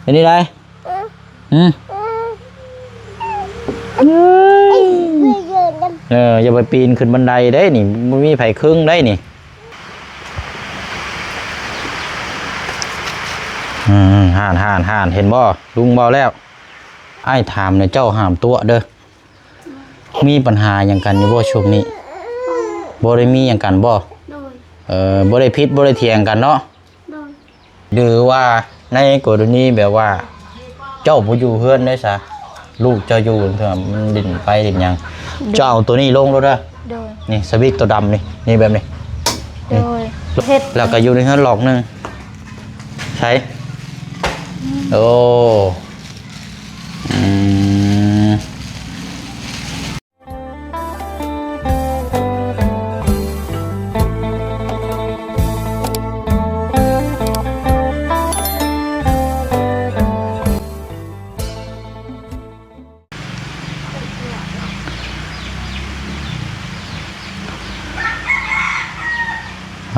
ເປັນຈັ່ງໃດ? ຫືມ? ເອີ ຢ່າໄປປີນຂຶ້ນບັນໄດເດ້ນີ້ ບໍ່ມີໃຜເຄິ່ງໄດ້ນີ້. ອືມ ຫັ້ນໆໆ ເຫັນບໍ່? ລຸງເວົ້າແລ້ວ. ອ້າຍຖາມແດ່ ເຈົ້າຫ້າມຕົວະເດີ້. ມີບັນຫາຫຍັງກັນຢູ່ບໍ່ຊ່ວງນີ້? ບໍ່ໄດ້ມີຫຍັງກັນບໍ່? ໂດຍ. ເອີ ບໍ່ໄດ້ຜິດບໍ່ໄດ້ຖຽງກັນເນາະ? ໂດຍ. ຫຼືວ່າໃນກໍລະນີແບບວ່າເຈົ້າບໍ່ຢູ່ເຮືອນໄດ້ຊະ ລູກເຈົ້າຢູ່ເທື່ອມັນຫຼິ້ນໄຟຫຼິ້ນຫຍັງ ເຈົ້າເອົາໂຕນີ້ລົງໂລດເດີ້. ໂດຍ. ນີ້ສະວິກໂຕດຳນີ້ ນີ້ແບບນີ້. ໂດຍ. ເຮັດ ແລ້ວກໍຢູ່ໃນເຮືອນລັອກໜຶ່ງ. ໃສ? ອືມ. ໂອ້ ອືມ.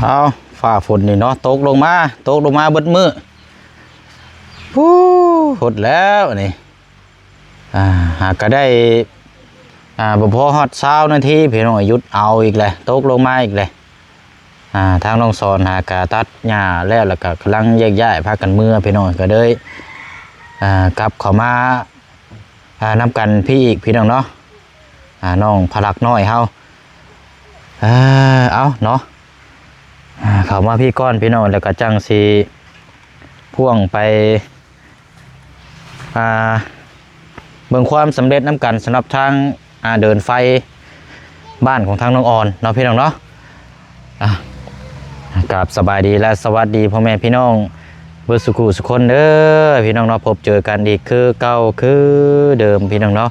ເອົາ ຟ້າຝົນນີ້ເນາະ ຕົກລົງມາ ຕົກລົງມາເບິດມື້. ໂອ້ ຫົດແລ້ວນີ້. ອ່າ ຫາກະໄດ້ ອ່າ ບໍ່ພໍຮອດຊາວນາທີ ພີ່ນ້ອງ ຢຸດເອົາອີກແຫຼະ ຕົກລົງມາອີກແຫຼະ. ອ່າ ທາງນ້ອງສອນຫາກະຕັດຫຍ້າແລ້ວ ແລ້ວກະກຳລັງແຍກຍ້າຍພາກັນເມືອ ພີ່ນ້ອງ ກະເລີຍ ອ່າ ກັບເຂົ້າມາ ອ່າ ນຳກັນພີ້ອີກ ພີ່ນ້ອງເນາະ. ອ່າ ນ້ອງພະລັກນ້ອຍເຮົາ ເອີ ເອົາເນາະ ອ່າ ເຂົ້າມາພີ້ກ່ອນ ພີ່ນ້ອງ ແລ້ວກະຈັ່ງຊິພ່ວງໄປ ອ່າ ເບິ່ງຄວາມສຳເລັດນຳກັນ ສຳລັບທາງ ອ່າ ເດີນໄຟບ້ານຂອງທາງນ້ອງອອນເນາະ ພີ່ນ້ອງເນາະ. ອ່າ ກາບສະບາຍດີ ແລະ ສະຫວັດດີພໍ່ແມ່ພີ່ນ້ອງເບິດສູ່ຜູ້ສູ່ຄົນເດີ ພີ່ນ້ອງເນາະ. ພົບເຈີກັນອີກຄືເກົ່າຄືເດີມ ພີ່ນ້ອງເນາະ.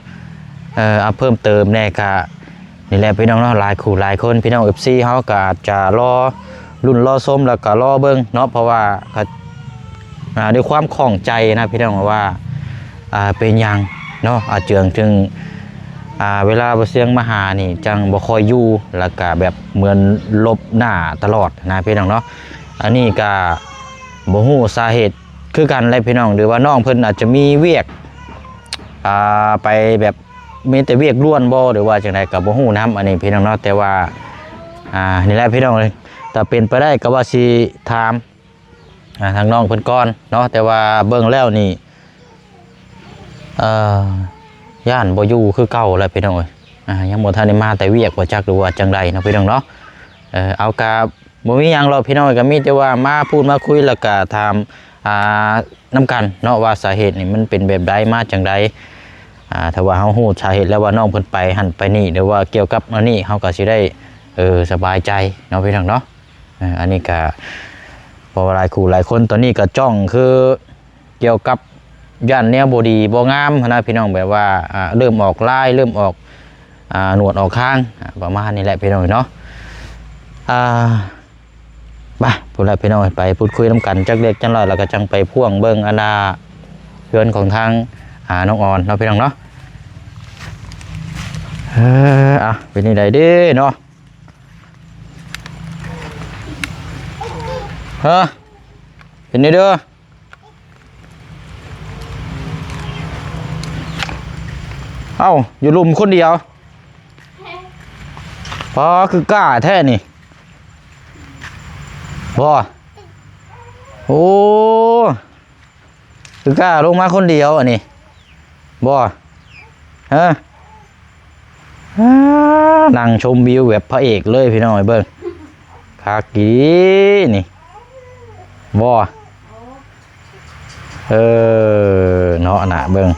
ເອີ ເອົາ ເພີ່ມເຕີມແດ່ກະ ນີ້ແຫຼະພີ່ນ້ອງເນາະ ຫຼາຍຄູ່ຫຼາຍຄົນ ພີ່ນ້ອງເອັຟຊີເຮົາກໍອາດຈະລໍລຸ້ນລໍຊົມ ແລ້ວກໍລໍເບິ່ງເນາະ ເພາະວ່າ ອ່າ ດ້ວຍຄວາມຂ້ອງໃຈນະພີ່ນ້ອງວ່າ ອ່າ ເປັນຫຍັງເນາະ ອາເຈືອງເຖິງ ອ່າ ເວລາບໍ່ຊຽງມາຫານີ້ຈັ່ງບໍ່ຄ່ອຍຢູ່ ແລ້ວກໍແບບເໝືອນຫຼົບໜ້າຕະຫຼອດນະພີ່ນ້ອງເນາະ. ອັນນີ້ກໍບໍ່ຮູ້ສາເຫດຄືກັນແຫຼະພີ່ນ້ອງ ຫຼືວ່ານ້ອງເພິ່ນອາດຈະມີວຽກ ອ່າ ໄປແບບ ມີແຕ່ວຽກດ່ວນບໍ່ ຫຼືວ່າຈັ່ງໃດກໍບໍ່ຮູ້ນຳ ອັນນີ້ພີ່ນ້ອງເນາະ. ແຕ່ວ່າ ອ່າ ນີ້ແຫຼະພີ່ນ້ອງເອີຍ ຖ້າເປັນໄປໄດ້ກໍວ່າຊິຖາມ ອ່າ ທາງນ້ອງເພິ່ນກ່ອນເນາະ. ແຕ່ວ່າເບິ່ງແລ້ວນີ້ ເອີ ຢ້ານບໍ່ຢູ່ຄືເກົ່າແຫຼະພີ່ນ້ອງເອີຍ. ອ່າ ຍັງບໍ່ທັນໄດ້ມາແຕ່ວຽກ ບໍ່ຈັກຫຼືວ່າຈັ່ງໃດເນາະພີ່ນ້ອງເນາະ. ເອີ ເອົາ ກະ ບໍ່ມີຫຍັງຫຼອກພີ່ນ້ອງ ກໍມີແຕ່ວ່າມາພູດມາຄຸຍ ແລ້ວກໍຖາມ ອ່າ ນຳກັນເນາະ ວ່າສາເຫດນີ້ມັນເປັນແບບໃດ ມາຈັ່ງໃດ. ອ່າ ຖ້າວ່າເຮົາຮູ້ສາເຫດແລ້ວວ່ານ້ອງເພິ່ນໄປຫັ້ນໄປນີ້ ຫຼືວ່າກ່ຽວກັບອັນນີ້ ເຮົາກໍຊິໄດ້ ເອີ ສະບາຍໃຈເນາະ ພີ່ນ້ອງເນາະ. ເອີ ອັນນີ້ກໍ ເພາະວ່າຫຼາຍຄູ່ຫຼາຍຄົນຕອນນີ້ກໍຈ້ອງຄື ກ່ຽວກັບຢ້ານແນວບໍ່ດີບໍ່ງາມຫັ້ນນະພີ່ນ້ອງ ແບບວ່າ ອ່າ ເລີ່ມອອກລາຍ ເລີ່ມອອກ ອ່າ ໜວດອອກຄາງ ອ່າ ປະມານນີ້ແຫຼະພີ່ນ້ອງເນາະ. ອ່າ ໄປພຸ້ນລະພີ່ນ້ອງ ໄປພູດຄຸຍນຳກັນຈັກເລັກຈັກນ້ອຍ ແລ້ວກໍຈັ່ງໄປພ່ວງເບິ່ງອັນນ່າ ເຮືອນຂອງທາງ ອ່າ ນ້ອງອອນເນາະ ພີ່ນ້ອງເນາະ. ເອີ ອ່ະ ເປັນຈັ່ງໃດເດ້ເນາະ? ເອີ ເປັນແນວໃດເດີ? ເອົ້າ ຢູ່ລຸ່ມຄົນດຽວ ປໍ ຄືກ້າແທ້ນີ້ ບໍ່? ໂອ້ ຄືກ້າລົງມາຄົນດຽວອັນນີ້ ບໍ່? ຮະ? ອ່າ ນັ່ງຊົມວິວແບບພະເອກເລີຍພີ່ນ້ອງເອີຍ ເບິ່ງ ຄັກອີ່ຫຼີນີ້ ບໍ່? ເອີ ເນາະ ນະ ເບິ່ງ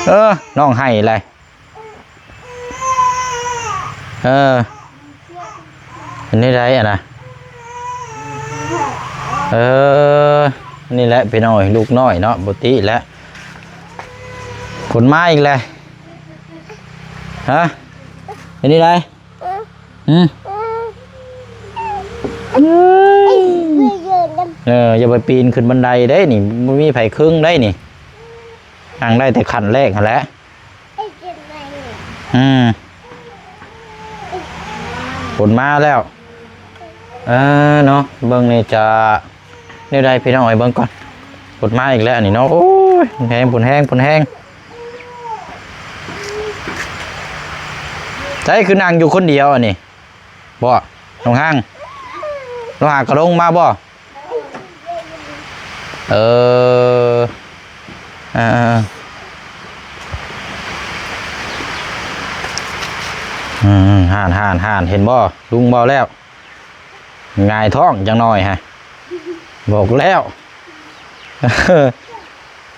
ເອີ ນ້ອງໄຫ້ແຫຼະ ເອີ ອັນນີ້ໄດ໋ອັນນະ ເອີ ນີ້ແຫຼະພີ່ນ້ອງເອີຍ ລູກນ້ອຍເນາະ ບໍ່ຕິແຫຼະ ຝົນມາອີກແລ້ວ ຮະ ອັນນີ້ໄດ໋ ອືມ ເອີ ຢ່າໄປປີນຂຶ້ນບັນໄດເດ້ນີ້ ບໍ່ມີໃຜເຄິ່ງໄດ້ນີ້ ນັ່ງໄດ້ແຕ່ຂັ້ນແລກຫັ້ນແຫຼະ ອືມ ຝົນມາແລ້ວ ເອີ ເນາະ ເບິ່ງນີ້ຈະແນວໃດພີ່ນ້ອງເອີຍ ເບິ່ງກ່ອນ ເ ລົດມາອີກແລ້ວອັນນີ້ເນາະ. ໂອ້ຍ ແຮງ ພຸ້ນແຮງ ພຸ້ນແຮງ. ໃສຄືນັ່ງຢູ່ຄົນດຽວອັນນີ້? ບໍ່ ນ້ອງຮັງ ນ້ອງຮັງກະລົງມາບໍ່? ເອີ ເອີ ເອີ ອືມ ຫັ້ນ ຫັ້ນ ຫັ້ນ ເຫັນບໍ່? ລຸງເວົ້າແລ້ວ ຫງາຍທ້ອງຈັກໜ່ອຍຫັ້ນ ບອກແລ້ວ.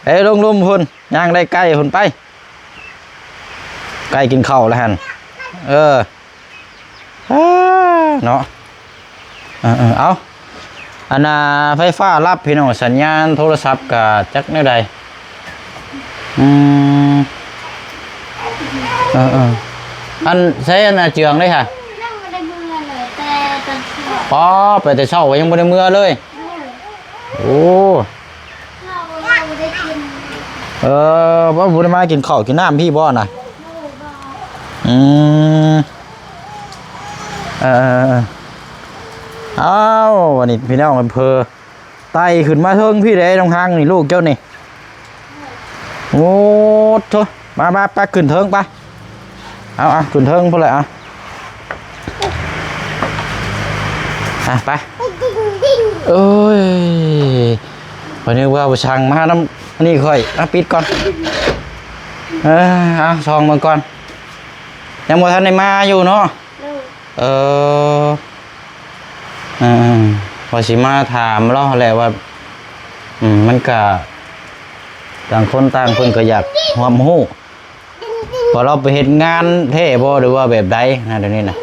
ເອີ ລົງລຸ່ມພຸ້ນ ຍ່າງໄດ້ໃກ້ພຸ້ນໄປ ໃກ້ກິນເຂົ້າແລ້ວຫັ້ນ. ເອີ ເອີ ເນາະ ເອີ ເອີ ເອົາ ອັນນ່າ ໄຟຟ້າລັບພີ່ນ້ອງ ສັນຍານໂທລະສັບກະຈັກແນວໃດ. ອືມ ເອີ ເອີ ອັນໃສອັນອາເຈືອງເດ້ຫະ? ຍັງບໍ່ໄດ້ເມືອເລີຍ ແຕ່ຕອນເຊົ້າ ອໍ ໄປແຕ່ເຊົ້າກະຍັງບໍ່ໄດ້ເມືອເລີຍ. ໂອ້ ເອີ ບໍ່ ບໍ່ໄດ້ມາກິນເຂົ້າກິນນ້ຳພີ້ບໍ່ນະ? ອືມ ເອີ ເອົາ ອັນນີ້ພີ່ນ້ອງ ອຳເພີ ໄຕ່ຂຶ້ນມາເທິງພີ້ເດ້ ນ້ອງຮັງນີ້ ລູກເຈົ້ານີ້. ໂອ້ໂທ້ ມາ ມາ ໄປຂຶ້ນເທິງໄປ. ເອົາ ເອົາ ຂຶ້ນເທິງພຸ້ນແຫຼະ ເອົາ ອ່ະ ໄປ. ໂອ້ຍ ຂ້ອຍນຶກວ່າບໍ່ຊ່າງມານຳ ອັນນີ້ຂ້ອຍ ເອົາ ປິດກ່ອນ. ເອີ ເອົາ ສ່ອງເບິ່ງກ່ອນ ຍັງບໍ່ທັນໄດ້ມາຢູ່ເນາະ. ເອີ ເອີ ເອີ ວ່າຊິມາຖາມລາວຫັ້ນແຫຼະວ່າ ອືມ ມັນກະ ຕ່າງຄົນຕ່າງເພິ່ນກະຢາກຮວມຮູ້ ວ່າລາວໄປເຮັດງານແທ້ບໍ່ ຫຼືວ່າແບບໃດນະ ດຽວນີ້ນະ.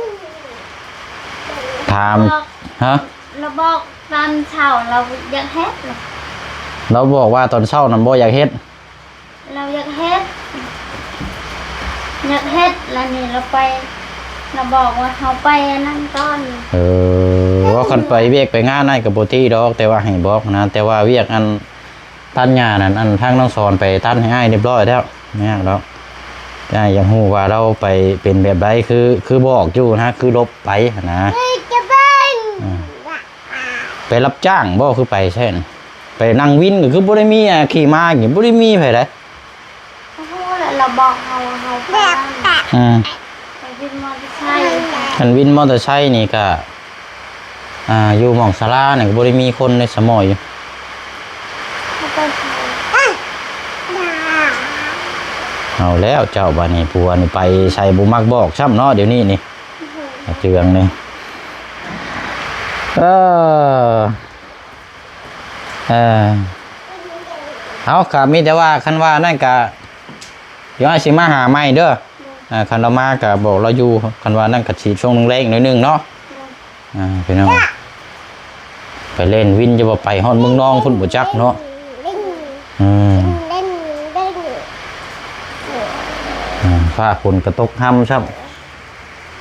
ຖາມ ຮະ? ລາວບອກຕອນເຊົ້າລາວຢາກເຮັດ ລາວບອກວ່າຕອນເຊົ້ານັ້ນບໍ່ຢາກເຮັດ. ລາວຢາກເຮັດ ຢາກເຮັດ ລະນີ້ລາວໄປ ລາວບອກວ່າເຮົາໄປອັນນັ້ນກ່ອນ. ເອີ ວ່າຄັນໄປວຽກໄປງານອ້າຍກະບໍ່ຕິດອກ ແຕ່ວ່າໃຫ້ບອກນະ ແຕ່ວ່າວຽກອັນຕັດຫຍ້ານັ້ນ ອັນທາງນ້ອງສອນໄປຕັດໃຫ້ອ້າຍຮຽບຮ້ອຍແລ້ວ ບໍ່ຍາກດອກ. ແຕ່ອ້າຍຢາກຮູ້ວ່າລາວໄປເປັນແບບໃດ ຄື ຄືບອກຢູ່ນະ ຄືຫຼົບໄປຫັ້ນນະ. ເອີ ໄປຮັບຈ້າງບໍ່ ຄືໄປແທ້ນະ? ໄປນັ່ງວິນກະຄືບໍ່ໄດ້ມີ ອາ ຂີ່ມ້ານີ້ ບໍ່ໄດ້ມີໃຜໃດ. ບໍ່ຮູ້ແຫຼະ ລາວບອກເຮົາ ເຮົາໄປນັ້ນ ອືມ ໄປວິນມໍເຕີໄຊ. ຄັນວິນມໍເຕີໄຊນີ້ກະ ອ່າ ຢູ່ໝ່ອງສາລານີ້ກະບໍ່ໄດ້ມີຄົນໃດ ສະໝໍຍຢູ່. ເອົາແລ້ວເຈົ້າ ບາດນີ້ຜົວນີ້ໄປໃສບໍ່ມັກບອກຊ້ຳເນາະ ດຽວນີ້ນີ້ ອືຮຶ ອາເຈືອງນີ້. ເອີ ເອີ ເອົາ ກະມີແຕ່ວ່າ ຄັນວ່ານັ້ນກະ ດຽວອ້າຍຊິມາຫາໃໝ່ເດີ. ໂດຍ ອ່າ ຄັນລາວມາກະບອກລາວຢູ່ ຄັນວ່ານັ້ນກະຊິຊ່ວງແລງໆໜ້ອຍໜຶ່ງເນາະ. ໂດຍ ອ່າ ພີ່ນ້ອງ ໄປເລ່ນວິນ ຈະວ່າໄປຮອດເມືອງນອງພຸ້ນບໍ່ຈັກເນາະ. ເອີ ອ່າ ຟ້າຝົນກະຕົກຮຳຊ້ຳ.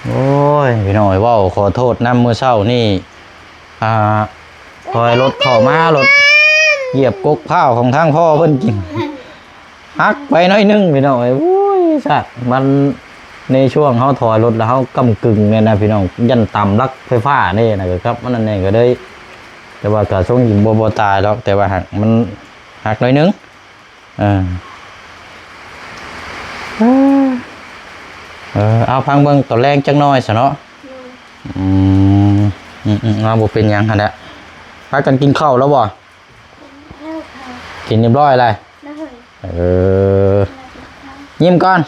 ໂອ້ຍ ພີ່ນ້ອງເອີຍ ເວົ້າຂໍໂທດນຳ ມື້ເຊົ້ານີ້ ອ່າ ຖອຍລົດເຂົ້າມາ ລົດຢຽບກົກພ້າວຂອງທາງພໍ່ເພິ່ນກິນ ຫັກໄປໜ້ອຍໜຶ່ງ ພີ່ນ້ອງເອີຍ. ໂອ້ຍ ສາດ ມັນໃນຊ່ວງເຮົາຖອຍລົດແລ້ວເຮົາກຳກຶ່ງນີ້ນະ ພີ່ນ້ອງ ຢ້ານຕຳຫຼັກໄຟຟ້ານີ້ນະ ກະກັບມັນນັ້ນແດ່ ກະເລີຍ ແຕ່ວ່າກະຊົງບໍ່ ບໍ່ຕາຍດອກ ແຕ່ວ່າຫາກມັນຫັກໜ້ອຍໜຶ່ງ. ເອີ ເອີ ເອົາ ຟັງເບິ່ງຕອນແລງຈັກໜ້ອຍຊະເນາະ. ໂດຍ ອືມ ອືມ ອືມ ເອົາ ບໍ່ເປັນຫຍັງຫັ້ນແຫຼະ. ພາກັນກິນເຂົ້າແລ້ວບໍ່? ກິນແລ້ວເຂົ້າ ກິນຮຽບຮ້ອຍແລ້ວ. ໂດຍ ເອີ ຍິ້ມກ່ອນ.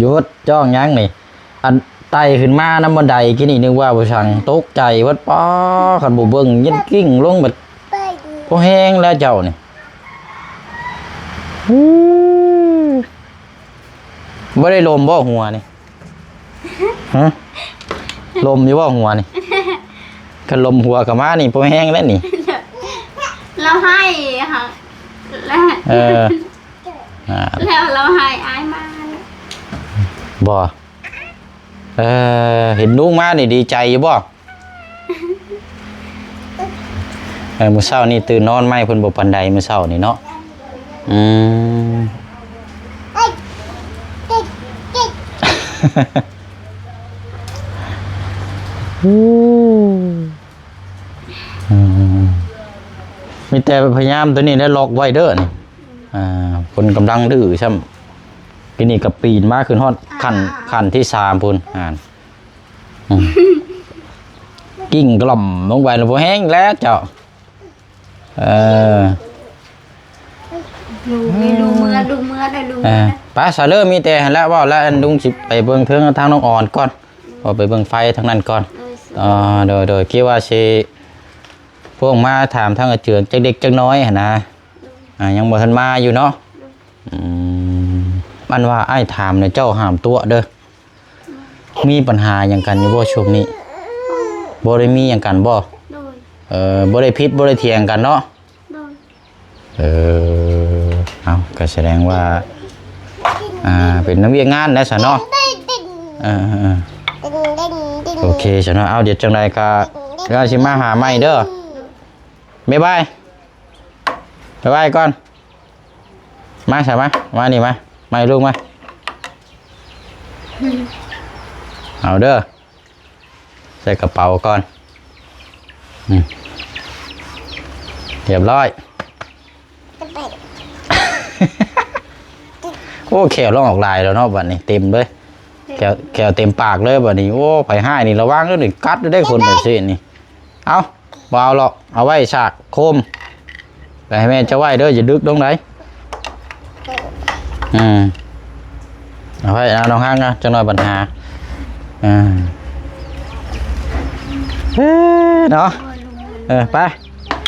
ຢຸດ ຈ້ອງຫຍັງນີ້? ອັນໄຕ່ຂຶ້ນມານຳບັນໄດກີ້ນີ້ ນຶກວ່າບໍ່ສັງ ຕົກໃຈເບິດ. ປ້າ ຄັນບໍ່ເບິ່ງ ຢ້ານກິ້ງລົງເບິດ. ພໍແຮງແລ້ວເຈົ້ານີ້. ບໍ່ໄດ້ລົມບໍ່ຫົວນີ້? ຮະ? ລົມຢູ່ບໍ່ຫົວນີ້? ຄັນລົມຫົວເຂົ້າມານີ້ ພໍແຮງແລ້ວນີ້. ລາວໃຫ້ຫະ ເອີ ແລ້ວລາວໃຫ້ອ້າຍມາ. ບໍ່ ເອີ ເຫັນລູກມານີ້ດີໃຈຢູ່ບໍ່? ເອີ ມື້ເຊົ້ານີ້ຕື່ນນອນໃໝ່ ເພິ່ນບໍ່ປານໃດມື້ເຊົ້ານີ້ເນາະ. ອືມ ອືມ ອືມ. ມີແຕ່ພະຍາຍາມໂຕນີ້ແຫຼະ ລັອກໄວ້ເດີນີ້. ອ່າ ເພິ່ນກຳລັງດື້ຊ້ຳ. ກີ້ນີ້ກໍປີນມາຂຶ້ນຮອດຂັ້ນ ຂັ້ນທີສາມພຸ້ນ. ອ່າ ອືມ ກິ້ງກະລ່ອມລົງໄປແລ້ວ ບໍ່ແຮງແລ້ວເຈົ້າ. ເອີ ລຸງນີ້ ລຸງເມືອ ລຸງເມືອໄດ້ ລຸງ ເອີ ໄປຊະເລີ ມີແຕ່ຫັ້ນແຫຼະ ເວົ້າແລ້ວ ອັນ ລຸງຊິໄປເບິ່ງເທິງທາງນ້ອງອອນກ່ອນ ເວົ້າໄປເບິ່ງໄຟທາງນັ້ນກ່ອນ. ໂດຍ ເອີ ໂດຍ ໂດຍ ຄິດວ່າຊິພວກມາຖາມທາງອາເຈີນຈັກເລັກຈັກນ້ອຍຫັ້ນນະ. ອ່າ ຍັງບໍ່ທັນມາຢູ່ເນາະ. ອືມ ອັນວ່າອ້າຍຖາມນະ ເຈົ້າຫ້າມຕົວະເດີ. ມີບັນຫາຫຍັງກັນຢູ່ບໍ່ຊ່ວງນີ້? ບໍ່ໄດ້ມີຫຍັງກັນບໍ່? ໂດຍ ເອີ ບໍ່ໄດ້ຜິດບໍ່ໄດ້ຖຽງກັນເນາະ? ໂດຍ ເອີ ເອົ້າ ກໍສະແດງວ່າ ອ່າ ເປັນນຳວຽກງານແຫຼະຊັ້ນເນາະ. ເອີ ເອີ ເອີ ໂອເຄຊັ້ນເນາະ. ເອົາ ດຽວຈັ່ງໃດກໍ ດຽວຊິມາຫາໃໝ່ເດີ. ບາຍບາຍ ບາຍບາຍກ່ອນ. ມາຊະ ມາ ມານີ້ມາ ມາໃຫ້ລຸງມາ. ເອົາເດີ ໃສ່ກະເປົາກ່ອນ. ອືມ ຮຽບຮ້ອຍ. ໂອ້ ແຂ້ວລອງອອກຫຼາຍແລ້ວເນາະ ບັດນີ້ເຕັມເລີຍ. ແຂ້ວ ແຂ້ວເຕັມປາກເລີຍບັດນີ້. ໂອ້ ໄປຮ້າຍນີ້ລະວັງເດີນີ້ ກັດໄດ້ຄົນແບບຊີ້ນີ້. ເອົາ ບໍ່ເອົາຫຼອກ ເອົາໄວ້ສາກໂຄມ ໄປໃຫ້ແມ່ເຈົ້າໄວ້ເດີ ຢ່າດຶກລົງໃດ. ອືມ ເອົາໄວ້ ເອົານ້ອງຮັກນະ ຈັກໜ້ອຍບັນຫາ. ເອີ ເອີ ເນາະ ເອີ ໄປ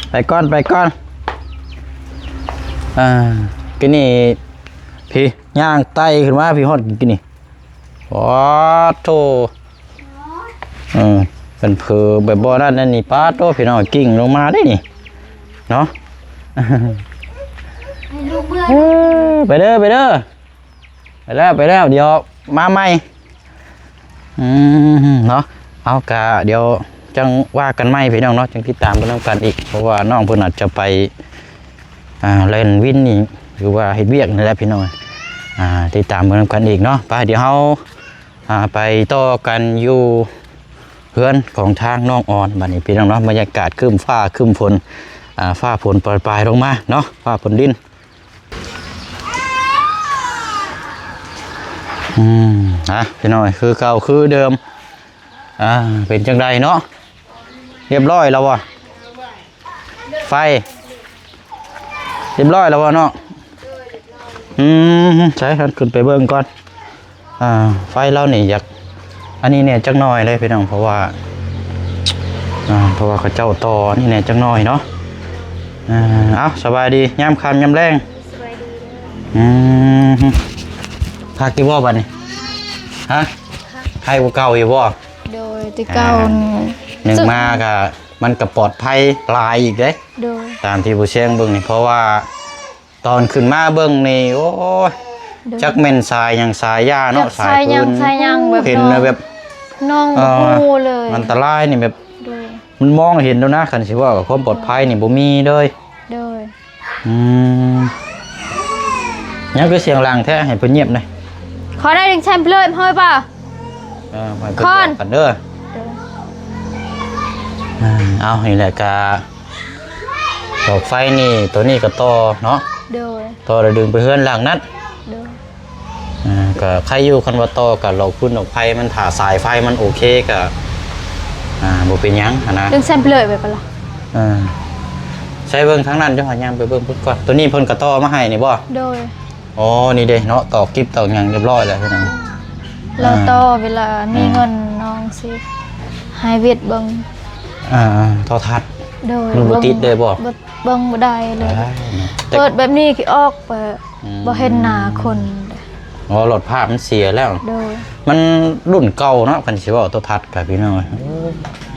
ໄປກ່ອນ ໄປກ່ອນ. ອ່າ ກິນນີ້ ພີ້ ຍ່າງໄຕ່ຂຶ້ນມາພີ້ ຮອດກິນນີ້. ປາດໂທ້ ເອີ ເພິ່ນເຜີແບບບໍ່ນັ້ນນັ້ນນີ້ ປາດໂທ້ ພີ່ນ້ອງ ກິ້ງລົງມາເດ້ນີ້ເນາະ. ໃຫ້ລູກເມືອ ເອີ ໄປເດີ ໄປເດີ ໄປແລ້ວ ໄປແລ້ວ ດຽວມາໃໝ່. ອືມ ເນາະ ເອົາ ກະດຽວຈັ່ງວ່າກັນໃໝ່ ພີ່ນ້ອງເນາະ ຈັ່ງຕິດຕາມເບິ່ງນຳກັນອີກ ເພາະວ່ານ້ອງເພິ່ນອາດຈະໄປ ອ່າ ແລ່ນວິນນີ້ ຫຼືວ່າເຮັດວຽກນີ້ແຫຼະພີ່ນ້ອງ. ອ່າ ຕິດຕາມເບິ່ງນຳກັນອີກເນາະ. ໄປ ດຽວເຮົາ ອ່າ ໄປຕໍ່ກັນຢູ່ເຮືອນຂອງທາງນ້ອງອອນບັດນີ້ພີ່ນ້ອງເນາະ. ບັນຍາກາດຄຶ້ມຟ້າຄຶ້ມຝົນ ອ່າ ຟ້າຝົນປອຍປາຍລົງມາເນາະ ຟ້າຝົນລິນ. ອືມ ອ່ະ ພີ່ນ້ອງ ຄືເກົ່າຄືເດີມ. ອ່າ ເປັນຈັ່ງໃດເນາະ ຮຽບຮ້ອຍແລ້ວບໍ່? ໄຟ ຮຽບຮ້ອຍແລ້ວບໍ່ເນາະ? ອືມ ໃສ ເຮົາຂຶ້ນໄປເບິ່ງກ່ອນ. ອ່າ ໄຟລາວນີ້ຢາກ ອັນນີ້ແດ່ຈັກໜ້ອຍເລີຍພີ່ນ້ອງ ເພາະວ່າ ອ່າ ເພາະວ່າເຂົາເຈົ້າຕໍ່ອັນນີ້ແດ່ຈັກໜ້ອຍເນາະ. ອ່າ ເອົາ ສະບາຍດີ ຍາມຄ່ຳຍາມແລງ. ສະບາຍດີເດີ. ອືມ ຄັກຢູ່ບໍ່ບັດນີ້? ຮະ? ຄັກ ໄຄກວ່າເກົ່າຢູ່ບໍ່? ໂດຍ ແຕ່ເກົ່າ ອ່າ ນີ້ ໜຶ່ງມາກະ ມັນກະປອດໄພຫຼາຍອີກເດ້. ໂດຍ ຕາມທີ່ຜູ້ຊຽງເບິ່ງນີ້ ເພາະວ່າຕອນຂຶ້ນມາເບິ່ງນີ້ ໂອ້ຍ ໂດຍ ຈັກແມ່ນສາຍຫຍັງສາຍຢາເນາະ ຈັກສາຍຫຍັງ ສາຍຫຍັງ ແບບ ເຫັນແລ້ວແບບ ນ້ອງ ເອີ ບໍ່ຮູ້ເລີຍ ອັນຕະລາຍນີ້ແບບ ໂດຍ ມັນມອງເຫັນແລ້ວນະ ຄັນຊິເວົ້າຄວາມປອດໄພນີ້ບໍ່ມີເລີຍ. ໂດຍ ອືມ ຫຍັງຄືສຽງດັງແທ້ ໃຫ້ເພິ່ນງຽບແດ່. ຂໍໄດ້ດຶງແຊມເລີຍ ເຮີຍປ້າ ເອີ ໃຫ້ເພິ່ນບອກກັນເດີ. ເອີ ເອົາ ນີ້ແຫຼະ ກະດອກໄຟນີ້ ໂຕນີ້ກໍຕໍ່ເນາະ. ໂດຍ ຕໍ່ແລ້ວດຶງໄປເຮືອນຫຼັງນັ້ນ. ໂດຍ ອ່າ ກໍໃຄຢູ່ ຄັນວ່າຕໍ່ກັນ ລອກພື້ນລອກໄຟມັນ ຖ້າສາຍໄຟມັນໂອເຄກໍ ອ່າ ບໍ່ເປັນຫຍັງຫັ້ນນະ. ເລື່ອງແຊມເລີຍໄປປະລະ? ເອີ ໃສ່ເບິ່ງທາງນັ້ນ ເຈົ້າຫາຍ່າງໄປເບິ່ງພຸ້ນກ່ອນ. ໂຕນີ້ເພິ່ນກໍຕໍ່ມາໃຫ້ນີ້ບໍ່? ໂດຍ ອໍ ນີ້ເດ້ເນາະ ຕອກກິບຕອກຫຍັງຮຽບຮ້ອຍແລ້ວພີ່ນ້ອງ. ລາວຕໍ່ເວລາມີເງິນ ອ່າ ນ້ອງຊິໃຫ້ວຽດເບິ່ງ ອ່າ ໂທລະທັດ. ໂດຍ ມັນບໍ່ຕິດເລີຍບໍ່? ບໍ່ ເບິ່ງບໍ່ໄດ້ເລີຍ. ເປີດແບບນີ້ຄືອອກໄປ ອືມ ບໍ່ເຫັນໜ້າຄົນ. ອໍ ໂທລະທັດມັນເສຍແລ້ວ. ໂດຍ ມັນລຸ້ນເກົ່າເນາະ ຄັນຊິເວົ້າໂທລະທັດກະພີ່ນ້ອງ.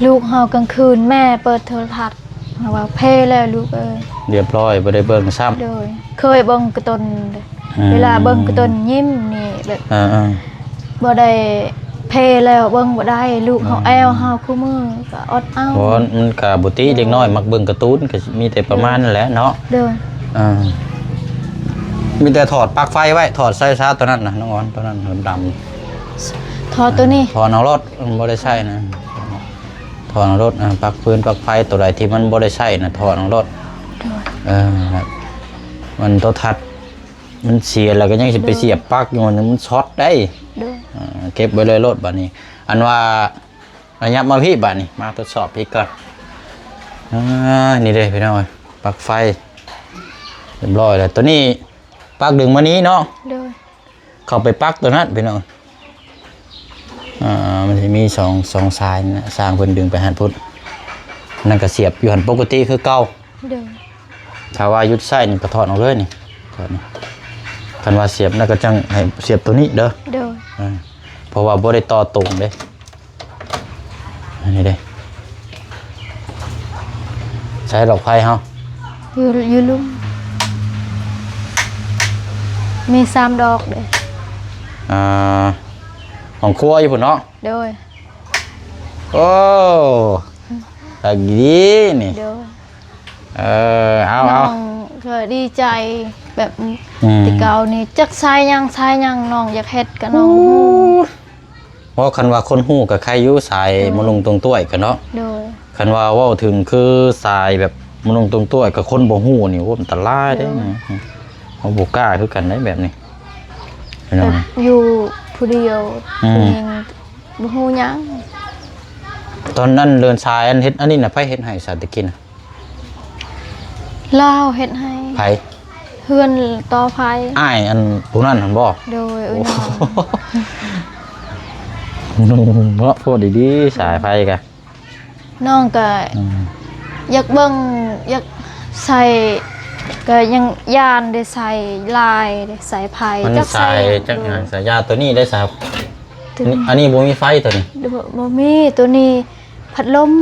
ລູກເຮົາກາງຄືນແມ່ເປີດໂທລະທັດ ເຮົາວ່າແພ້ແລ້ວລູກເອີຍ. ຮຽບຮ້ອຍ ບໍ່ໄດ້ເບິ່ງຊ້ຳ. ໂດຍ ເຄີຍເບິ່ງກາຕຸນເດ້. ອືມ ເວລາເບິ່ງກາຕຸນຍິ້ມນີ້ແບບ ເອີໆ ບໍ່ໄດ້ ແພ້ແລ້ວເບິ່ງບໍ່ໄດ້ ລູກເຮົາ ອືມ ແອວເຮົາຄູ່ມື້ກໍອົດເອົາ. ເພາະມັນກໍບໍ່ຕິ ເດັກນ້ອຍມັກເບິ່ງກາຕູນ ກໍມີແຕ່ປະມານນັ້ນແຫຼະເນາະ. ໂດຍ ເອີ ມີແຕ່ຖອດປັລັກໄຟໄວ້ ຖອດໃສ່ຊາໂຕນັ້ນນະ ນ້ອງອອນ ໂຕນັ້ນດຳໆ. ຖອດໂຕນີ້ ຖອດເອົາໂລດ ມັນບໍ່ໄດ້ໃຊ້ນະ. ຖອດເອົາໂລດ ອ່າ ປັລັກຟືນປັລັກໄຟ ໂຕໃດທີ່ມັນບໍ່ໄດ້ໃຊ້ນະ ຖອດເອົາໂລດ. ໂດຍ ເອີ ມັນໂທລະທັດມັນເສຍ ແລ້ວກໍຍັງຊິໄປ ໂດຍ ສຽບປັກຢູ່ ມັນ ມັນຊັອດໄດ໋. ໂດຍ ເອີ ເກັບໄວ້ເລີຍໂລດບາດນີ້. ອັນວ່າ ອາ ຫຍັບມາພີ້ບາດນີ້ ມາທົດສອບພີ້ກ່ອນ. ອາ ນີ້ເດ້ພີ່ນ້ອງເອີຍ ປັກໄຟຮຽບຮ້ອຍແລ້ວ. ໂຕນີ້ປັກດຶງມານີ້ເນາະ. ໂດຍ ເຂົ້າໄປປັກໂຕນັ້ນພີ່ນ້ອງ. ອາ ມັນຊິມີສອງ ສອງສາຍນະ ຊ່າງເພິ່ນດຶງໄປຫັ້ນພຸ້ນ. ນັ້ນກໍສຽບຢູ່ຫັ້ນປົກກະຕິຄືເກົ່າ. ໂດຍ ຖ້າວ່າຢຸດໃຊ້ນີ້ກໍຖອດອອກເລີຍນີ້ ຖອດນີ້. ຄັນວ່າສຽບນັ້ນກໍຈັ່ງໃຫ້ສຽບໂຕນີ້ເດີ. ໂດຍ ອາ ເພາະວ່າບໍ່ໄດ້ຕໍ່ຕົງເດ້. ອັນນີ້ເດ້ ໃຊ້ດອກໄຟເຮົາ ຢູ່ ຢູ່ລຸ່ມ ມີສາມດອກເດ້. ອ່າ ຫ້ອງຄົວຢູ່ພຸ້ນເນາະ. ໂດຍ ໂອ້ ຄັກດີນີ້. ໂດຍ ເອີ ເອົາ ເອົາ ນ້ອງກໍດີໃຈແບບ ອືມ ແຕ່ເກົ່ານີ້ຈັກສາຍຫຍັງ ສາຍຫຍັງ ນ້ອງຢາກເຮັດກໍນ້ອງ ໂອ້ ບໍ່ຮູ້. ໂອ້ ຄັນວ່າຄົນຮູ້ກໍໄຄຢູ່ ສາຍ ໂດຍ ມະນຸ່ງຕົງຕ້ວຍກໍເນາະ. ໂດຍ ຄັນວ່າເວົ້າເຖິງຄືສາຍແບບມະນຸ່ງຕົງຕ້ວຍ ກັບຄົນບໍ່ຮູ້ນີ້ ໂອ້ ອັນຕະລາຍເດ້. ໂດຍ ເຮົາບໍ່ກ້າຄືກັນໄດ໋ແບບນີ້ ແບບຢູ່ຜູ້ດຽວ ອືມ ຜູ້ຍິງ ບໍ່ຮູ້ຫຍັງ. ຕອນນັ້ນເດີນສາຍ ອັນເຮັດ ອັນນີ້ນະ ໃຜເຮັດໃຫ້ສາ ແຕ່ກີ້ນະ? ລາວເຮັດໃຫ້. ໃຜ? ເຮືອນຕໍ່ໄຟ. ອ້າຍອັນຜູ້ນັ້ນຫັ້ນບໍ່? ໂດຍ ໂອ້ຍ ໂອ້ ເນາະ ໂພດດີໆ ສາຍໄຟກະ ນ້ອງກະ ອືມ ຢາກເບິ່ງ ຢາກໃສ່ ກະຍັງຢ້ານໄດ້ໃສ່ລາຍ ໄດ້ໃສ່ໄພ ມັນ ຈັກໃສ່ ສາຍ ຈັກຫຍັງ ໂດຍ ສາຍຢາ ໂຕນີ້ໄດ້ສາ ໂຕນີ້ ອັນນີ້ບໍ່ມີໄຟໂຕນີ້? ບໍ່ ບໍ່ມີ ໂຕນີ້ພັດລົມ.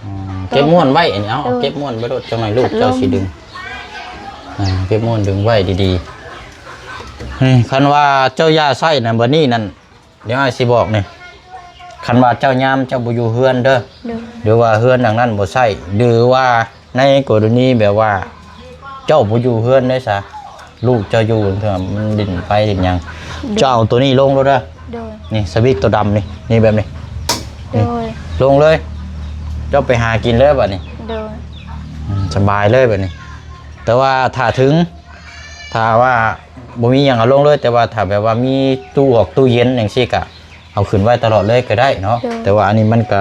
ອືມ ເກັບມ້ວນໄວ້ອັນນີ້ ເອົາ ເກັບມ້ວນໄວ້ໂລດ ຈັກໜ່ອຍລູກເຈົ້າຊິດຶງ. ອ່າ ເກັບມ້ວນດຶງໄວ້ດີໆ. ນີ້ ຄັນວ່າເຈົ້າຢ່າໃຊ້ນະ ບັດນີ້ນັ້ນ ດຽວອ້າຍຊິບອກນີ້ ຄັນວ່າເຈົ້າຍາມເຈົ້າບໍ່ຢູ່ເຮືອນເດີ ໂດຍ ຫຼືວ່າເຮືອນຫຼັງນັ້ນບໍ່ໃຊ້ ຫຼືວ່າໃນກໍລະນີແບບວ່າເຈົ້າບໍ່ຢູ່ເຮືອນໄດ້ຊະ ລູກເຈົ້າຢູ່ເທື່ອມັນຫຼິ້ນໄຟຫຼິ້ນຫຍັງ ໂດຍ ເຈົ້າເອົາໂຕນີ້ລົງໂລດເດີ ໂດຍ ນີ້ສະວິດໂຕດຳນີ້ ນີ້ແບບນີ້ ໂດຍ ນີ້ລົງເລີຍ ເຈົ້າໄປຫາກິນເລີຍບາດນີ້ ໂດຍ ອືມ ສະບາຍເລີຍບາດນີ້ ແຕ່ວ່າຖ້າເຖິງ ຖ້າວ່າບໍ່ມີຫຍັງເອົາລົງເລີຍ ແຕ່ວ່າຖ້າແບບວ່າມີຕູ້ອອກຕູ້ເຢັນຈັ່ງຊີ້ກະ ເອົາຂຶ້ນໄວ້ຕະຫຼອດເລີຍກໍໄດ້ເນາະ ໂດຍ ແຕ່ວ່າອັນນີ້ມັນກະ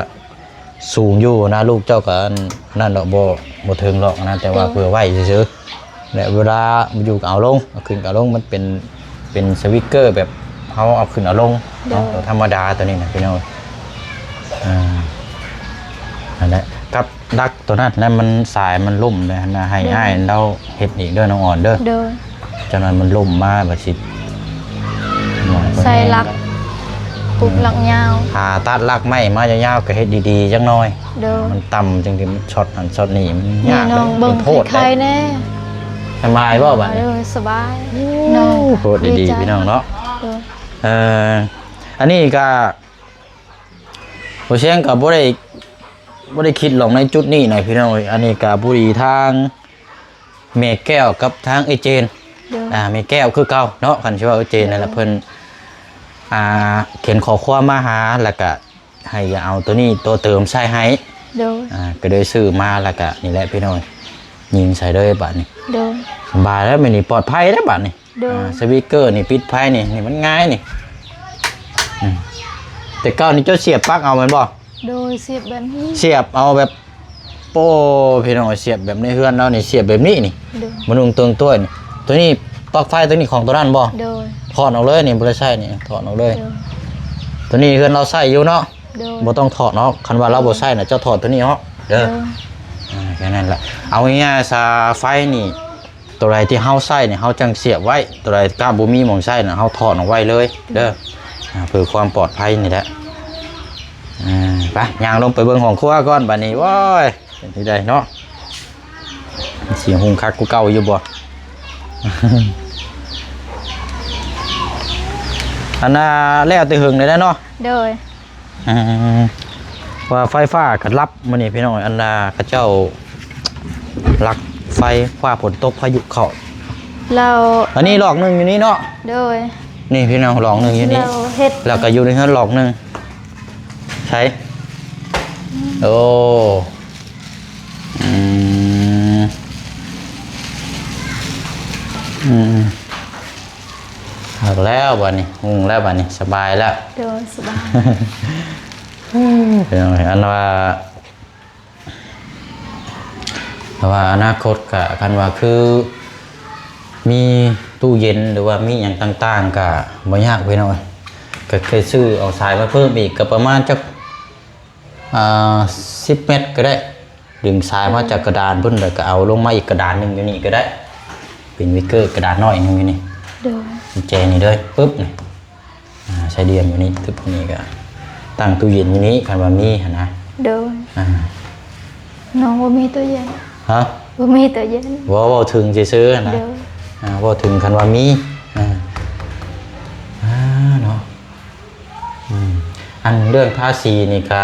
ສູງຢູ່ນະ ລູກເຈົ້າກໍອັນນັ້ນດອກ ບໍ່ ບໍ່ເຖິງດອກນະ ແຕ່ວ່າ ໂດຍ ເພື່ອໄວ້ຊື່ໆ ແລະເວລາຢູ່ກໍເອົາລົງ ເອົາຂຶ້ນກໍເອົາລົງ ມັນເປັນ ເປັນສະວິກເກີແບບເຮົາເອົາຂຶ້ນເອົາລົງເນາະ ໂດຍ ໂຕທຳມະດາໂຕນີ້ນະພີ່ນ້ອງ ອ່າ ນັ້ນແຫຼະ ກັບດັກໂຕນັ້ນນະ ມັນສາຍມັນລົ້ມເດ້ຫັ້ນນະ ໃຫ້ ໂດຍ ອ້າຍລາວເຮັດອີກເດີນ້ອງອອນເດີ ໂດຍ ຈັ່ງນັ້ນມັນລົ້ມມາບາດຊິ ໃສ່ຫຼັກ ປຸກຫຼັກຍາວ ຫາຕັດຫຼັກໄມ້ມາຍາວໆ ກໍເຮັດດີໆຈັກໜ່ອຍ ໂດຍ ມັນຕ່ຳຈັ່ງຊີ້ ມັນຊັອດຫັ້ນຊັອດນີ້ ມັນຍາກເດ້ ເບິ່ງໂພດເດ້ ສະບາຍບໍ່ບາດນີ້? ໂດຍ ສະບາຍ ໂອ້ ໂພດດີໆ ພີ່ນ້ອງເນາະ ໂດຍ ເອີ ອັນນີ້ກໍ ບໍ່ແຊງກໍບໍ່ໄດ້ ບໍ່ໄດ້ຄິດຫຼອກໃນຈຸດນີ້ນະພີ່ນ້ອງເອີຍ ອັນນີ້ກໍພໍດີທາງ ແມ່ແກ້ວກັບທາງເອື້ອຍເຈນ ໂດຍ ອ່າ ແມ່ແກ້ວຄືເກົ່າເນາະ ຄັນຊິວ່າເອື້ອຍເຈນນັ້ນແຫຼະ ໂດຍ ເພິ່ນ ອ່າ ຂຽນຂໍ້ຄວາມມາຫາ ແລ້ວກະໃຫ້ເອົາໂຕນີ້ໂຕເຕີມໃສ່ໃຫ້ ໂດຍ ອ່າ ກໍໄດ້ຊື້ມາ ແລ້ວກະນີ້ແຫຼະພີ່ນ້ອງ ຍິງໃສ່ເລີຍບາດນີ້ ໂດຍ ສະບາຍແລ້ວ ມື້ນີ້ປອດໄພແລ້ວບາດນີ້ ໂດຍ ອ່າ ສະວິກເກີນີ້ ປິດໄຟນີ້ ນີ້ມັນງ່າຍນີ້ ອືມ ແຕ່ເກົ່ານີ້ເຈົ້າສຽບປັກເອົາແມ່ນບໍ່? ໂດຍ ສຽບແບບນີ້ ສຽບເອົາແບບ ໂອ້ ພີ່ນ້ອງ ສຽບແບບໃນເຮືອນເຮົານີ້ ສຽບແບບນີ້ນີ້ ໂດຍ ມານຸ່ງເຕີງຕ້ວຍນີ້ ໂຕນີ້ ປັກໄຟໂຕນີ້ຂອງໂຕນັ້ນບໍ່? ໂດຍ ຖອດອອກເລີຍນີ້ ບໍ່ໄດ້ໃຊ້ນີ້ ຖອດອອກເລີຍ ໂດຍ ໂຕນີ້ເຮືອນເຮົາໃຊ້ຢູ່ເນາະ ໂດຍ ບໍ່ຕ້ອງຖອດອອກ ຄັນວ່າລາວບໍ່ໃຊ້ນະ ເຈົ້າຖອດໂຕນີ້ອອກເດີ ໂດຍ ອ່າ ແຄ່ນັ້ນແຫຼະ ເອົາງ່າຍໆຊະ ໄຟນີ້ ໂຕໃດທີ່ເຮົາໃຊ້ນີ້ ເຮົາຈັ່ງສຽບໄວ້ ໂຕໃດກະບໍ່ມີໝ່ອງໃຊ້ນະ ເຮົາຖອດອອກໄວ້ເລີຍເດີ ອ່າ ເພື່ອຄວາມປອດໄພນີ້ແຫຼະ ອ່າ ໄປ ຍ່າງລົງໄປເບິ່ງຫ້ອງຄົວກ່ອນບາດນີ້ ໂອ້ຍ ເປັນທີ່ໃດເນາະ ຊິຮຸ່ງຄັກກວ່າເກົ່າຢູ່ບໍ່? ອັນນ່າ ແລ້ວແຕ່ເຫິງແລ້ວເນາະ ໂດຍ ອືມ ວ່າໄຟຟ້າກໍດັບມື້ນີ້ພີ່ນ້ອງ ອັນນ່າ ເຂົາເຈົ້າລັກໄຟ ຟ້າຝົນຕົກ ພາຍຸເຂົ້າ ແລ້ວ ອັນນີ້ຫຼອກໜຶ່ງຢູ່ນີ້ເນາະ ໂດຍ ນີ້ພີ່ນ້ອງ ຫຼອກໜຶ່ງຢູ່ນີ້ ແລ້ວເຮັດ ແລ້ວກໍຢູ່ໃນເຮືອນຫຼອກໜຶ່ງ ໃສ ອືມ ໂອ້ ອືມ ອືມ ເອົາແລ້ວບາດນີ້ ຮຸ່ງແລ້ວບາດນີ້ ສະບາຍແລ້ວ. ໂດຍ ສະບາຍ. ເປັນຫຍັງ ອັນວ່າ ແຕ່ວ່າອະນາຄົດກະ ຄັນວ່າຄືມີຕູ້ເຢັນ ຫຼືວ່າມີຫຍັງຕ່າງໆ ກະບໍ່ຍາກພີ່ນ້ອງ. ກະເຄີຍຊື້ເອົາສາຍມາເພີ່ມອີກ ກະປະມານຈັກ ອ່າ ສິບແມັດກະໄດ້. ດຶງສາຍມາຈາກກະດານພຸ້ນ ແລ້ວກະເອົາລົງມາອີກກະດານໜຶ່ງຢູ່ນີ້ກະໄດ້. ເປັນວິກເກີກະດານນ້ອຍໜຶ່ງຢູ່ນີ້. ໂດຍ. ກຸນແຈນີ້ເດີ ປຶບນີ້. ອ່າ ໃສ່ດຽມຢູ່ນີ້ ຕຶບນີ້ກະຕັ້ງຕູ້ເຢັນຢູ່ນີ້ ຄັນວ່າມີຫັ້ນນະ. ໂດຍ. ອ່າ ນ້ອງບໍ່ມີຕູ້ເຢັນ. ຮະ? ບໍ່ມີຕູ້ເຢັນ. ເວົ້າ ເວົ້າເຖິງຊື່ໆ ຫັ້ນນະ. ໂດຍ. ອ່າ ເວົ້າເຖິງຄັນວ່າມີ. ອ່າ ອ່າ ເນາະ. ອືມ ອັນເລື່ອງທາສີນີ້ກະ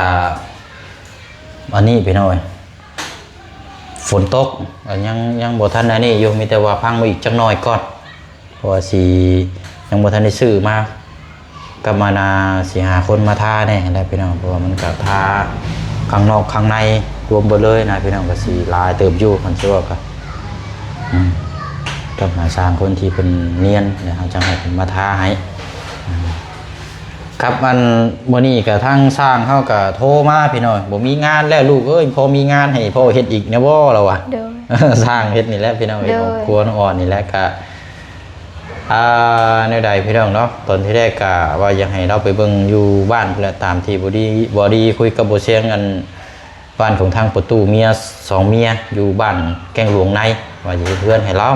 ອັນນີ້ພີ່ນ້ອງເອີຍ ຝົນຕົກ ຍັງ ຍັງບໍ່ທັນອັນນີ້ຢູ່ ມີແຕ່ວ່າພັງໄວ້ອີກຈັກໜ້ອຍກ່ອນ ເພາະວ່າຊິ ຍັງບໍ່ທັນໄດ້ຊື້ມາ ກັບມານາ ຊິຫາຄົນມາທາແດ່ຫັ້ນແຫຼະພີ່ນ້ອງ ເພາະວ່າມັນກະທາຂ້າງນອກຂ້າງໃນລວມເບິດເລີຍນະພີ່ນ້ອງ ກະຊິຫຼາຍເຕີບຢູ່ ຄັນຊິເວົ້າກະ ອືມ ຕ້ອງຫາຊ່າງຄົນທີ່ເພິ່ນນຽນ ແລ້ວເຮົາຈັ່ງໃຫ້ເພິ່ນມາທາໃຫ້. ອືມ ຄັບ ອັນມື້ນີ້ກະທາງຊ່າງເຮົາກະໂທມາພີ່ນ້ອງ ບໍ່ມີງານແລ້ວລູກເອີຍ ພໍ່ມີງານໃຫ້ພໍ່ເຮັດອີກແດ່ບໍ່ ລາວວ່າ. ໂດຍ. ຊ່າງເຮັດນີ້ແຫຼະພີ່ນ້ອງເອີຍ ໂດຍ ຄອບຄົວນ້ອງອອນນີ້ແຫຼະ ກະ ອ່າ ແນວໃດພີ່ນ້ອງເນາະ ຕອນທີແລກກະວ່າຢາກໃຫ້ລາວໄປເບິ່ງຢູ່ບ້ານພຸ້ນແຫຼະ ຕາມທີ່ບໍ່ດີ ບໍ່ດີຄຸຍກັບບໍ່ຊຽງ ອັນ ບ້ານຂອງທາງພໍ່ຕູ້ເມຍສອງເມຍ ຢູ່ບ້ານແກ້ງຫຼວງໃນ ວ່າຈະເຮັດເຮືອນໃຫ້ລາວ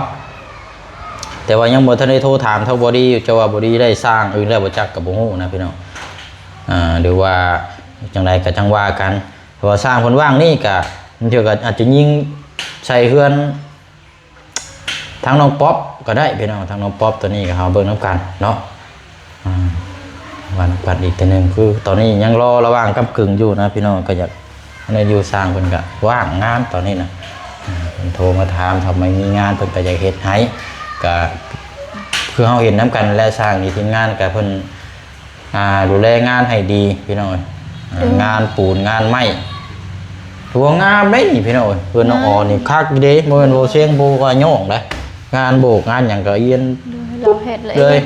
ແຕ່ວ່າຍັງບໍ່ທັນໄດ້ໂທຖາມທາງບໍ່ດີຢູ່ ເຈົ້າວ່າບໍ່ດີໄດ້ສ້າງອື່ນແລ້ວບໍ່ຈັກ ກະບໍ່ຮູ້ນະພີ່ນ້ອງ ອ່າ ຫຼືວ່າຈັ່ງໃດກະຈັ່ງວ່າກັນ ເພາະວ່າຊ່າງເພິ່ນວ່າງນີ້ກະ ບາງເທື່ອກະອາດຈະຍິງໃສ່ເຮືອນ ທາງນ້ອງປັອບກະໄດ້ພີ່ນ້ອງ ທາງນ້ອງປັອບ ໂຕນີ້ກະເຮົາເບິ່ງນຳກັນເນາະ ອ່າ ວ່ານຳກັນອີກເທື່ອໜຶ່ງ ຄືຕອນນີ້ຍັງລໍລະຫວ່າງກຳກຶ່ງຢູ່ນະພີ່ນ້ອງ ກະຢາກ ອັນນີ້ຢູ່ຊ່າງເພິ່ນກະວ່າງງານຕອນນີ້ນະ ອ່າ ເພິ່ນໂທມາຖາມ ຖ້າບໍ່ມີງານເພິ່ນກະຢາກເຮັດໃຫ້ ກະຄືເຮົາເຫັນນຳກັນແຫຼະ ຊ່າງນີ້ທີມງານກະເພິ່ນ ອ່າ ດູແລງານໃຫ້ດີພີ່ນ້ອງເອີຍ ອ່າ ໂດຍ ງານປູນງານໄມ້ ຖືວ່າງາມເດ້ນີ້ພີ່ນ້ອງເອີຍ ເຮືອນນ້ອງອອນນີ້ ງາມ ຄັກເດ້ ບໍ່ແມ່ນບໍ່ຊຽງບໍ່ວ່າຍ້ອງເດ້ ງານໂບກງານຫຍັງກະອຽນ ໂດຍ ລາວເຮັດລະອຽດ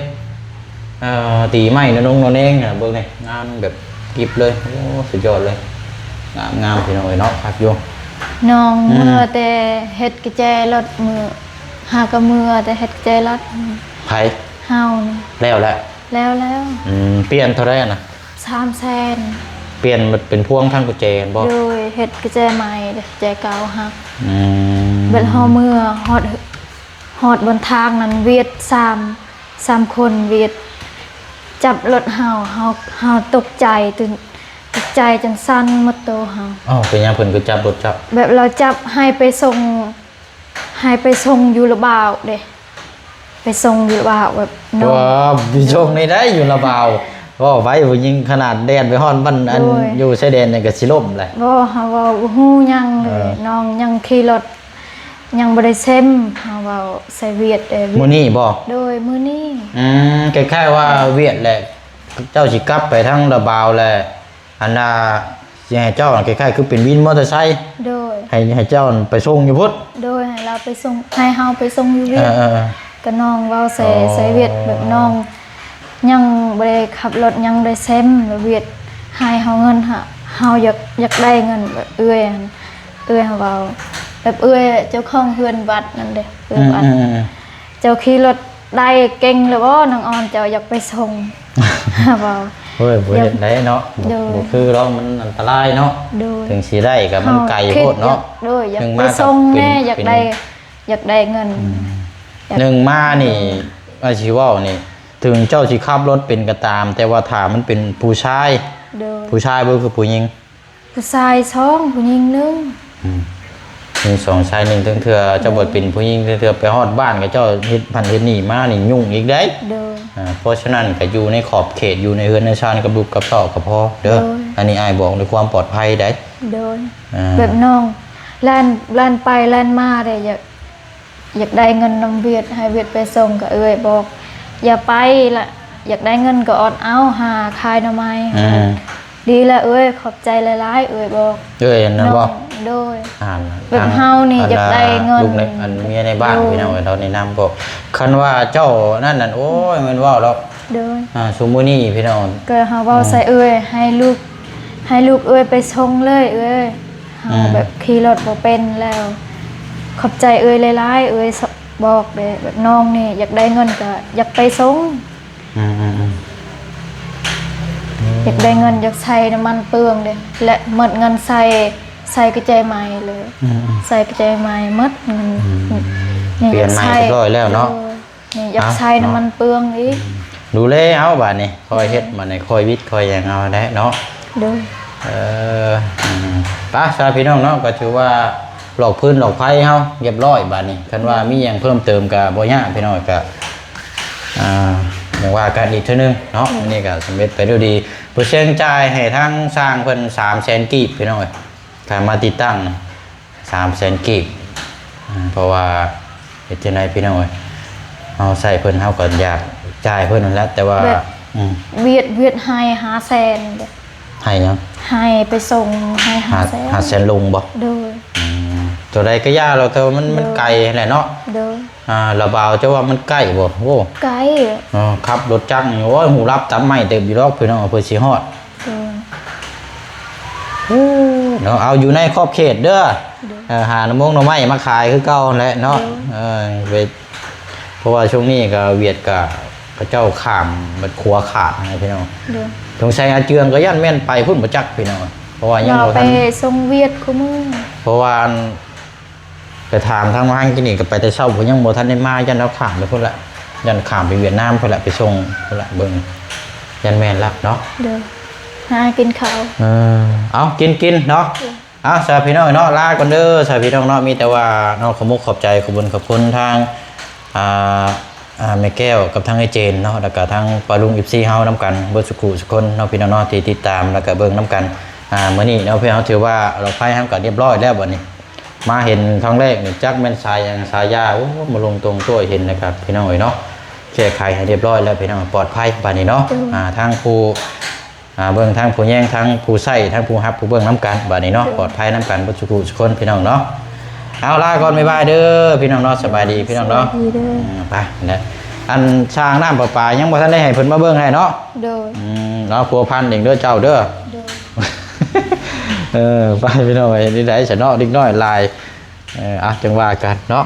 ເອີ ຕີໄມ້ນະນົງນະເນງ ເບິ່ງນີ້ ງາມແບບກິບເລີຍ ໂອ້ ສຸດຍອດເລີຍ ງາມໆ ພີ່ນ້ອງເອີຍເນາະ ຄັກຢູ່ ນ້ອງ ອືມ ເມືອແຕ່ເຮັດກະແຈລົດ ມື້ ຫາກະເມືອແຕ່ເຮັດກະແຈລົດ ໃຜ? ເຮົານີ້ ແລ້ວແຫຼະ ແລ້ວແລ້ວ ອືມ ປ່ຽນເທົ່າໃດຫັ້ນນະ? ສາມແສນ ປ່ຽນເປັນພວງທັງກຸນແຈແມ່ນບໍ່? ໂດຍ ເຮັດກຸນແຈໃໝ່ ແຕ່ກຸນແຈເກົ່າຫັກ ອືມ ບັດເຮົາເມືອ ຮອດ ຮອດບົນທາງນັ້ນ ຫວຽດສາມ ສາມຄົນຫວຽດ ຈັບລົດເຮົາ ເຮົາ ເຮົາຕົກໃຈ ຕື່ນ ຕົກໃຈຈົນສັ່ນໝົດໂຕເຮົາ. ອ້າວ ເປັນຫຍັງເພິ່ນຄືຈັບລົດເຈົ້າ? ແບບລາວຈັບໃຫ້ໄປສົ່ງ ໃຫ້ໄປສົ່ງຢູ່ລະບາວເດ້ ໄປສົ່ງຢູ່ລະບາວແບບນ້ອງ ວ່າໄປສົ່ງໃນໃດຢູ່ລະບາວ ເວົ້າໄປຜູ້ຍິງຂະໜາດແລ່ນໄປຮອດບ້ານອັນ ໂດຍ ຢູ່ຊາຍແດນນີ້ກະຊິລົ້ມແຫຼະ ບໍ່ ເຮົາເວົ້າບໍ່ຮູ້ຫຍັງເລີຍ ເອີ ນ້ອງຍັງຂີ່ລົດ ຍັງບໍ່ໄດ້ເຊັມ ເຮົາເວົ້າໃສ່ຫວຽດເດ້ ມື້ນີ້ບໍ່? ໂດຍ ມື້ນີ້ ອືມ ຄ້າຍໆວ່າຫວຽດແຫຼະ ເຈົ້າຊິກັບໄປທາງລະບາວແຫຼະ ອັນນ່າ ຊິໃຫ້ເຈົ້າ ຄ້າຍໆຄືເປັນວິນມໍເຕີໄຊ ໂດຍ ໃຫ້ ໃຫ້ເຈົ້າໄປສົ່ງຢູ່ພຸ້ນ ໂດຍ ໃຫ້ລາວໄປສົ່ງ ໃຫ້ເຮົາໄປສົ່ງຢູ່ວຽດ ເອີໆໆ ກະນ້ອງເວົ້າໃສ່ ອໍ ໃສ່ຫວຽດ ແບບນ້ອງຍັງບໍ່ໄດ້ຂັບລົດ ຍັງບໍ່ໄດ້ເຊັມ ແລ້ວຫວຽດໃຫ້ເຮົາເງິນ ເຮົາ ເຮົາຢາກ ຢາກໄດ້ເງິນ ແບບເອື້ອຍຫັ້ນ ເອື້ອຍເຮົາເວົ້າ ແບບເອື້ອຍເຈົ້າຂອງເຮືອນວັດນັ້ນເດ້ ເອື້ອຍວັດ ອືມໆ ເຈົ້າຂີ່ລົດ ໄດ້ເກັ່ງແລ້ວບໍ່ ນ້ອງອອນ ເຈົ້າຢາກໄປສົ່ງ ເວົ້າ ໂອ້ຍ ບໍ່ເຮັດໄດ້ເນາະ ໂດຍ ບໍ່ຄືດອກ ມັນອັນຕະລາຍເນາະ ໂດຍ ເຖິງຊິໄດ້ກະມັນໄກໂພດເນາະ ໂດຍ ຢາກໄປສົ່ງແດ່ ຢາກໄດ້ ຢາກໄດ້ເງິນ ອືມ ຢາກ ໜຶ່ງມານີ້ ໂດຍ ວ່າຊິເວົ້ານີ້ ເຖິງເຈົ້າຊິຂັບລົດເປັນກະຕາມ ແຕ່ວ່າຖ້າມັນເປັນຜູ້ຊາຍ ໂດຍ ຜູ້ຊາຍບໍ່ຄືຜູ້ຍິງ? ຜູ້ຊາຍສອງ ຜູ້ຍິງໜຶ່ງ ອືມ ຍິງສອງ ຊາຍໜຶ່ງ ເຖິງເທື່ອເຈົ້າບໍ່ເປັນຜູ້ຍິງ ເຖິງເທື່ອໄປຮອດບ້ານກະເຈົ້າເຮັດພັນເຮັດນີ້ມານີ້ຫຍຸ້ງອີກເດ້ ໂດຍ ອ່າ ເພາະສະນັ້ນກະຢູ່ໃນຂອບເຂດ ຢູ່ໃນເຮືອນໃນຊານກັບລູກກັບເຕົ້າກະພໍເດີ ໂດຍ ອັນນີ້ອ້າຍບອກດ້ວຍຄວາມປອດໄພໄດ໋ ໂດຍ ອ່າ ແບບນ້ອງແລ່ນ ແລ່ນໄປແລ່ນມາເດ້ ຢາກ ຢາກໄດ້ເງິນນຳຫວຽດ ໃຫ້ຫວຽດໄປສົ່ງ ກະເອື້ອຍບອກ ຢ່າໄປລະ ຢາກໄດ້ເງິນກະອອດເອົາ ຫາຂາຍໜໍ່ໄມ້ ອືມ ດີລະເອື້ອຍ ຂອບໃຈຫຼາຍໆ ເອື້ອຍບອກ ເອື້ອຍນັ້ນບໍ່? ນ້ອງ ໂດຍ ອ່າ ແບບເຮົານີ້ຢາກໄດ້ເງິນ ອັນນ່າ ລູກໃນ ອັນເມຍໃນບ້ານ ໂດຍ ພີ່ນ້ອງເອີຍ ເຮົາແນະນຳບໍ່ ຄັນວ່າເຈົ້ານັ້ນນັ້ນ ໂອ້ຍ ແມ່ນເວົ້າດອກ ໂດຍ ອ່າ ຊຸມື້ນີ້ພີ່ນ້ອງ ກໍເຮົາເວົ້າ ອືມ ໃສ່ເອື້ອຍ ໃຫ້ລູກ ໃຫ້ລູກເອື້ອຍໄປສົ່ງເລີຍເອື້ອຍ ເຮົາ ອືມ ແບບຂີ່ລົດບໍ່ເປັນແລ້ວ ຂອບໃຈເອື້ອຍຫຼາຍໆ ເອື້ອຍບອກເດ້ ແບບນ້ອງນີ້ຢາກໄດ້ເງິນກໍຢາກໄປສົ່ງ ອືມໆໆ ຢາກໄດ້ເງິນ ຢາກໃຊ້ນ້ຳມັນເປືອງເດ້ ແລະ ໝົດເງິນໃສ່ ໃສ່ກະແຈໃໝ່ເລີຍ ອືມໆ ໃສ່ກະແຈໃໝ່ໝົດເງິນ ອືມ ນີ້ ປ່ຽນໃໝ່ ຢາກໃຊ້ ຮຽບຮ້ອຍແລ້ວເນາະ ໂດຍ ນີ້ຢາກໃຊ້ ເອົ້າ ນ້ຳມັນເປືອງອີກ ອືມ ດູແລເອົາບາດນີ້ ຄ່ອຍເຮັດ ໂດຍ ບາດນີ້ ຄ່ອຍວິດຄ່ອຍຫຍັງເອົາແຫຼະເນາະ ໂດຍ ເອີ ອືມ ໄປຊະພີ່ນ້ອງເນາະ ກໍຖືວ່າຫຼອກພື້ນຫຼອກໄພເຮົາຮຽບຮ້ອຍບາດນີ້ ຄັນວ່າ ໂດຍ ມີຫຍັງເພີ່ມເຕີມກໍບໍ່ຍາກພີ່ນ້ອງ ກໍ ອ່າ ຍັງວ່າກັນອີກເທື່ອໜຶ່ງເນາະ ອືມ ອັນນີ້ກໍສຳເລັດໄປດ້ວຍດີ ຜູ້ເຊງຈ່າຍໃຫ້ທາງຊ່າງເພິ່ນສາມແສນກີບພີ່ນ້ອງເອີຍ ຄ່າມາຕິດຕັ້ງສາມແສນກີບ ອາ ເພາະວ່າເຮັດຈັ່ງໃດພີ່ນ້ອງເອີຍ ເຮົາໃຊ້ເພິ່ນ ເຮົາກໍຢາກຈ່າຍເພິ່ນນັ້ນແຫຼະ ແຕ່ວ່າ ແບບ ອືມ ວຽດ ວຽດໄຮ່ຫ້າແສນເດ້ ໄຮ່ຫຍັງ? ໄຮ່ໄປສົ່ງໄຮ່ຫ້າແສນ ຫ້າແສນລົງບໍ່? ໂດຍ ອືມ ຕົວໃດກໍຢ່າແລ້ວ ແຕ່ວ່າມັນ ໂດຍ ມັນໄກຫັ້ນແຫຼະເນາະ ໂດຍ ອ່າ ລະບ່າວ ເຈົ້າວ່າມັນໃກ້ບໍ່? ໂອ້ ໄກ ເນາະ ຂັບລົດຈັກນີ້ ໂອ້ຍ ຫູຫຼັບຕັບໄໝ້ເຕີບຢູ່ດອກພີ່ນ້ອງ ເພື່ອຊິຮອດ ໂດຍ ເນາະ ເອົາຢູ່ໃນຂອບເຂດເດີ ໂດຍ ເອີ ຫາໜໍ່ມົງໜໍ່ໄມ້ມາຂາຍຄືເກົ່າຫັ້ນແຫຼະເນາະ ໂດຍ ເອີ ໄປ ເພາະວ່າຊ່ວງນີ້ກໍຫວຽດກໍ ເຂົາເຈົ້າຂ້າມບັດຂົວຂາດນະພີ່ນ້ອງ ໂດຍ ສົງໄສອາເຈືອງກໍຢ້ານແມ່ນໄປພຸ້ນບໍ່ຈັກພີ່ນ້ອງ ເພາະວ່າຍັງບໍ່ທັນ ເຮົາໄປສົ່ງຫວຽດຄູ່ມື້ ເພາະວ່າ ໄປຖາມທາງມາທາງກິນນີ້ກໍໄປແຕ່ເຊົ້າ ເພິ່ນຍັງບໍ່ທັນໄດ້ມາ ຢ້ານລາວຂ້າມໄປພຸ້ນລະ ຢ້ານຂ້າມໄປຫວຽດນາມພຸ້ນລະ ໄປສົ່ງພຸ້ນລະ ເບິ່ງ ຢ້ານແມ່ນລະເນາະ ໂດຍ ຫາກິນເຂົ້າ ເອີ ເອົາ ກິນໆ ເນາະ ໂດຍ ເອົາ ຊະພີ່ນ້ອງເນາະ ລາກ່ອນເດີ ຊະພີ່ນ້ອງເນາະ ມີແຕ່ວ່າເນາະ ຂໍມຸກຂອບໃຈ ຂອບບຸນຂອບຄຸນທາງ ອ່າ ອ່າ ແມ່ແກ້ວກັບທາງອ້າຍເຈນເນາະ ແລ້ວກະທາງປ້າລຸງ ເອັຟຊີ ເຮົານຳກັນເບິດສຸຂູສຸຄົນເນາະ ພີ່ນ້ອງເນາະ ທີ່ຕິດຕາມ ແລ້ວກະເບິ່ງນຳກັນ ອ່າ ມື້ນີ້ເນາະ ພວກເຮົາຖືວ່າຫຼອກໄພເຮົາກໍຮຽບຮ້ອຍແລ້ວບັດນີ້ ມາເຫັນຄັ້ງແລກນີ້ ຈັກແມ່ນສາຫຍັງສາຢາ ໂອ້ ມາລົງຕົງໂຕ້ເຫັນແລ້ວກໍ ພີ່ນ້ອງເອີຍເນາະ ແກ້ໄຂໃຫ້ຮຽບຮ້ອຍແລ້ວ ພີ່ນ້ອງ ປອດໄພບາດນີ້ເນາະ ໂດຍ ອ່າ ທາງຜູ້ ອ່າ ເບິ່ງທາງຜູ້ແຍງ ທາງຜູ້ໃຊ້ ທາງຜູ້ຮັບ ຜູ້ເບິ່ງນຳກັນບາດນີ້ເນາະ ໂດຍ ປອດໄພນຳກັນເບິດສຸຂູສຸຄົນ ພີ່ນ້ອງເນາະ ເອົາ ລາກ່ອນ ບາຍບາຍເດີ ພີ່ນ້ອງເນາະ ສະບາຍດີ ພີ່ນ້ອງເນາະ ສະບາຍດີເດີ ອືມ ໄປ ແລ້ວ ອັນຊ່າງນ້ຳປະປາຍັງບໍ່ທັນໄດ້ໃຫ້ເພິ່ນມາເບິ່ງໃຫ້ເນາະ ໂດຍ ອືມ ເອົາ ພົວພັນເອງເດີເຈົ້າເດີ ໂດຍ ເອີ ໄປ ພີ່ນ້ອງເອີຍ ເຮັດຈັ່ງໃດຊະເນາະ ເດັກນ້ອຍຫຼາຍ ເອີ ອ່ະ ຈັ່ງວ່າກັນເນາະ